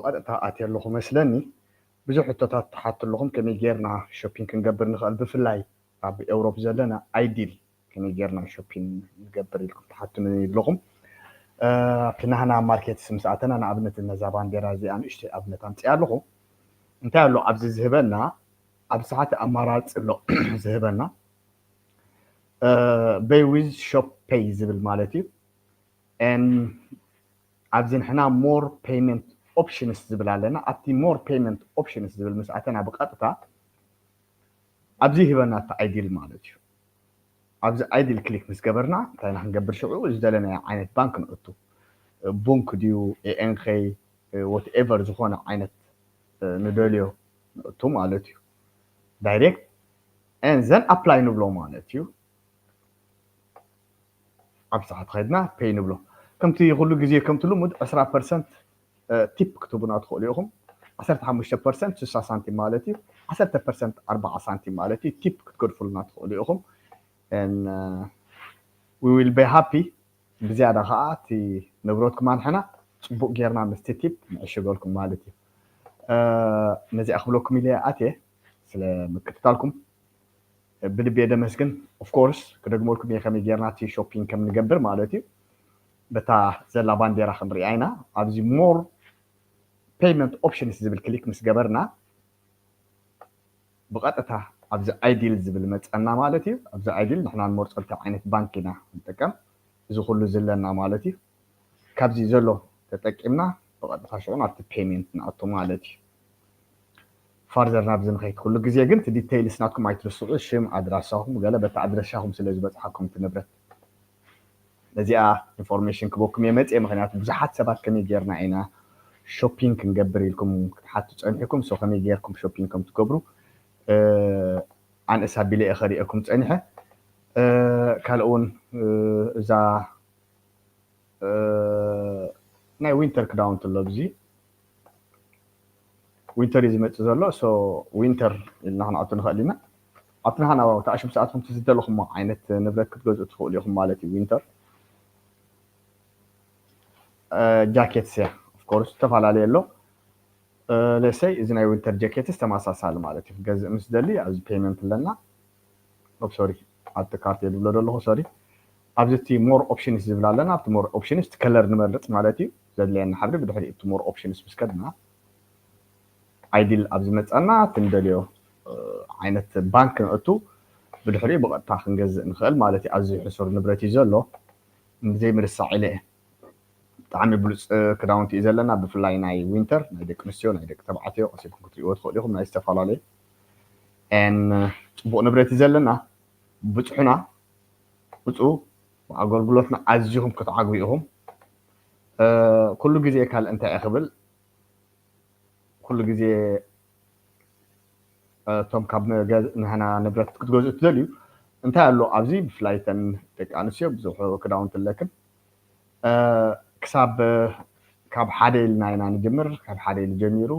ቀጥታ ኣትየ ኣለኹ መስለኒ። ብዙሕ ሕቶታት ትሓቱ ኣለኹም፣ ከመይ ጌርና ሾፒንግ ክንገብር ንኽእል፣ ብፍላይ ኣብ ኤውሮፕ ዘለና ኣይዲል ከመይ ጌርና ሾፒንግ ንገብር ኢልኩም ትሓቱኒ ኣለኹም። ኣብቲ ናህና ማርኬት ምስ ኣተና፣ ንኣብነት ነዛ ባንዴራ እዚኣ ንእሽተይ ኣብነት ኣምፅኣ ኣለኹ። እንታይ ኣሎ ኣብዚ ዝህበና፣ ኣብዚ ሰዓት ኣማራፂ ኣሎ ዝህበና፣ ፔይ ዊዝ ሾፕ ፔይ ዝብል ማለት እዩ። ኣብዚ ንሕና ሞር ፔይመንት ኦፕሽንስ ዝብል ኣለና። ኣብቲ ሞር ፔይመንት ኦፕሽንስ ዝብል ምስ ኣተና፣ ብቐጥታ ኣብዚ ሂበና እቲ ኣይዲል ማለት እዩ። ኣብዚ ኣይዲል ክሊክ ምስ ገበርና እንታይ ኢና ክንገብር? ሽዑ ዝደለናዮ ዓይነት ባንክ ንእቱ፣ ቡንክ ድዩ፣ ኤኤንኬ፣ ወትኤቨር ዝኾነ ዓይነት ንደልዮ ንእቱ ማለት እዩ። ዳይሬክት ዘን ኣፕላይ ንብሎ ማለት እዩ። ኣብ ሰዓት ኸድና ፔይ ንብሎ። ከምቲ ኩሉ ግዜ ከምቲ ልሙድ ዕስራ ፐርሰንት ቲፕ ክትቡና ትኽእሉ ኢኹም። ዓሰርተ ሓሙሽተ ፐርሰንት ስሳ ሳንቲም ማለት እዩ። ዓሰርተ ፐርሰንት ኣርባዓ ሳንቲም ማለት እዩ። ቲፕ ክትገድፉልና ትኽእሉ ኢኹም። We will be happy። ብዝያዳ ከዓ እቲ ንብረትኩም ኣንሕና ፅቡቅ ጌርና ምስቲ ቲፕ ንዕሽገልኩም ማለት እዩ። ነዚኣ ክብለኩም ኢለ ኣትየ። ስለ ምክትታልኩም ብልቢ እየ ደመስግን። ኦፍኮርስ ክደግመልኩም እየ ከመይ ጌርና እቲ ሾፒንግ ከም ንገብር ማለት እዩ። በታ ዘላ ባንዴራ ክንሪኣ ኢና። ኣብዚ ሞር ፔይመንት ኦፕሽንስ ዝብል ክሊክ ምስ ገበርና ብቐጥታ ኣብዚ ኣይዲል ዝብል መፀና ማለት እዩ። ኣብዚ ኣይዲል ንሕና ንመርፀልቲ ዓይነት ባንክ ኢና ንጥቀም። እዚ ኩሉ ዝለና ማለት እዩ። ካብዚ ዘሎ ተጠቂምና ብቐጥታ ሽዑ ናብቲ ፔይመንት ንኣቱ ማለት እዩ። ፋርዘር ናብዚ ንኸይድ ኩሉ ግዜ ግን እቲ ዲቴይልስ ናትኩም ኣይትርስዑ። ሽም ኣድራሻኹም ገለ በቲ ኣድራሻኹም ስለ ዝበፅሓኩም እቲ ንብረት ነዚኣ ኢንፎርሜሽን ክበኩም እየ መፅየ። ምክንያቱ ብዙሓት ሰባት ከመይ ጌርና ኢና ሾፒንግ ክንገብር ኢልኩም ክትሓቱ ፀኒሕኩም። ሶ ከመይ ጌርኩም ሾፒንግ ከም ትገብሩ ኣንእስ ኣቢለ እየ ከሪኤኩም ፀኒሐ። ካልእ እውን እዛ ናይ ዊንተር ክዳውንቲ ኣሎ። ኣብዚ ዊንተር እዩ ዝመፅእ ዘሎ። ሶ ዊንተር ኢልና ክንኣቱ ንኽእል ኢና። ኣብቲ ናህና ተኣሽም ሰዓትኩም ዝደለኹም ዓይነት ንብረት ክትገዝኡ ትኽእሉ ኢኹም ማለት እዩ። ዊንተር ጃኬትስ እያ። ኦፍኮርስ ዝተፈላለየ ኣሎ። ለሰይ እዚ ናይ ዊንተር ጃኬትስ ተመሳሳሊ ማለት እዩ። ክገዝእ ምስ ደሊ ኣብዚ ፔይመንት ኣለና። ሶሪ ኣብቲ ካርት እየ ዝብሎ ዘለኹ። ሶሪ ኣብዚ እቲ ሞር ኦፕሽንስ ዝብል ኣለና። ኣብቲ ሞር ኦፕሽንስ እቲ ከለር ንመርፅ ማለት እዩ። ዘድለየና ሕብሪ ብድሕሪ እቲ ሞር ኦፕሽንስ ምስ ከድና ኣይዲል ኣብ ዝመፀና እቲ ንደልዮ ዓይነት ባንክ ንእቱ ብድሕሪኡ ብቐጥታ ክንገዝእ ንኽእል ማለት እዩ። ኣዝዩ ሕሱር ንብረት እዩ ዘሎ። ዘይምርሳዕ ኢለ እየ። ብጣዕሚ ብሉፅ ክዳውንቲ እዩ ዘለና፣ ብፍላይ ናይ ዊንተር ናይ ደቂ ኣንስትዮ ናይ ደቂ ተባዕትዮ ቀሲልኩም ክትሪእዎ ትኽእሉ ኢኹም። ናይ ዝተፈላለዩ ን ፅቡቅ ንብረት እዩ ዘለና። ብፅሑና ብፁ ኣገልግሎትና ኣዝኹም ክትዓግቡ ኢኹም። ኩሉ ግዜ ካልእ እንታይ እየ ክብል ኩሉ ግዜ እቶም ካብ ንሕና ንብረት ክትገዝኡ ትደልዩ እንታይ ኣሎ ኣብዚ ብፍላይ ተን ደቂ ኣንስትዮ ብዙሕ ክዳውንቲ ኣለክን ክሳብ ካብ ሓደ ኢልና ኢና ንጅምር። ካብ ሓደ ኢሉ ጀሚሩ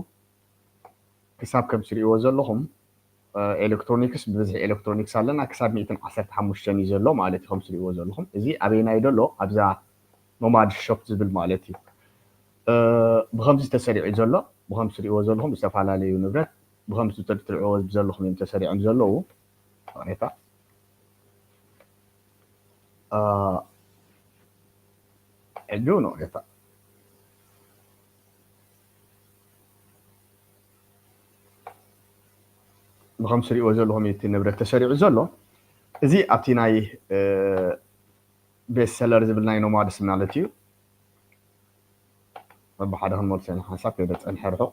ክሳብ ከም ትሪእዎ ዘለኹም ኤሌክትሮኒክስ ብብዝሒ ኤሌክትሮኒክስ ኣለና ክሳብ ሚእትን ዓሰርተ ሓሙሽተን እዩ ዘሎ ማለት እዩ። ከም ትሪእዎ ዘለኹም እዚ ኣበይናይ ደሎ ኣብዛ ኖማድ ሾፕ ዝብል ማለት እዩ። ብከምዚ ተሰሪዑ ዘሎ ብከም ትሪእዎ ዘለኹም ዝተፈላለዩ ንብረት ብከምዚ ትሪእዎ ዘለኹም እዮም ተሰሪዖም ዘለዉ። ቅሬታ ሕጂ ነው ጌታ ብከም ትሪእዎ ዘለኹም እቲ ንብረት ተሰሪዑ ዘሎ እዚ ኣብቲ ናይ ቤስት ሰለር ዝብል ናይ ኖማድስ ማለት እዩ። በብሓደ ክንመልሶ ኢና ሓንሳብ ከይደ ፀንሐ ርሑቕ።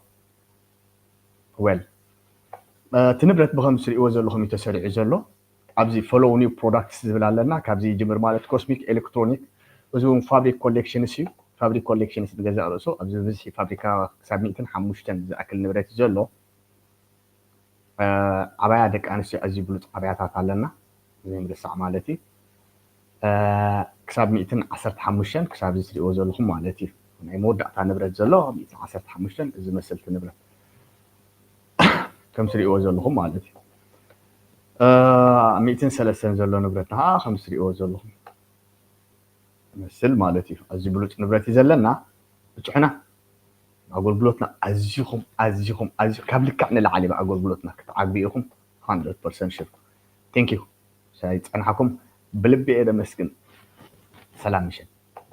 ዌል እቲ ንብረት ብከም ትሪእዎ ዘለኹም እዩ ተሰሪዑ ዘሎ። ኣብዚ ፎሎው ኒው ፕሮዳክትስ ዝብል ኣለና። ካብዚ ይጅምር ማለት ኮስሚክ ኤሌክትሮኒክ እዚ እውን ፋብሪክ ኮሌክሽንስ እዩ። ፋብሪክ ኮሌክሽንስ ዝገዛእ ርእሱ ኣብዚ ብዝሒ ፋብሪካ ክሳብ ሚእትን ሓሙሽተን ዝኣክል ንብረት እዩ ዘሎ። ዓባያ ደቂ ኣንስትዮ ኣዝዩ ብሉፅ ዓባያታት ኣለና ዘይምርሳዕ ማለት እዩ። ክሳብ ሚእትን ዓሰርተ ሓሙሽተን ክሳብ እዚ ትሪእዎ ዘለኹም ማለት እዩ። ናይ መወዳእታ ንብረት ዘሎ ሚእትን ዓሰርተ ሓሙሽተን እዚ መስልቲ ንብረት ከም ትሪእዎ ዘለኹም ማለት እዩ። ሚእትን ሰለስተን ዘሎ ንብረትና ከዓ ከም ትሪእዎ ዘለኹም መስል ማለት እዩ። ኣዝዩ ብሉፅ ንብረት እዩ ዘለና ብፅሑና ኣገልግሎትና ኣዚኹም ኣዚኹም ኣዚ ካብ ልክዕ ንላዕሊ እዩ ኣገልግሎትና ክትዓግቢ ኢኹም። Hundred percent sure። Thank you ሳይ ጸንሓኩም ብልቢ እየ ደመስግን። ሰላም ምሸት።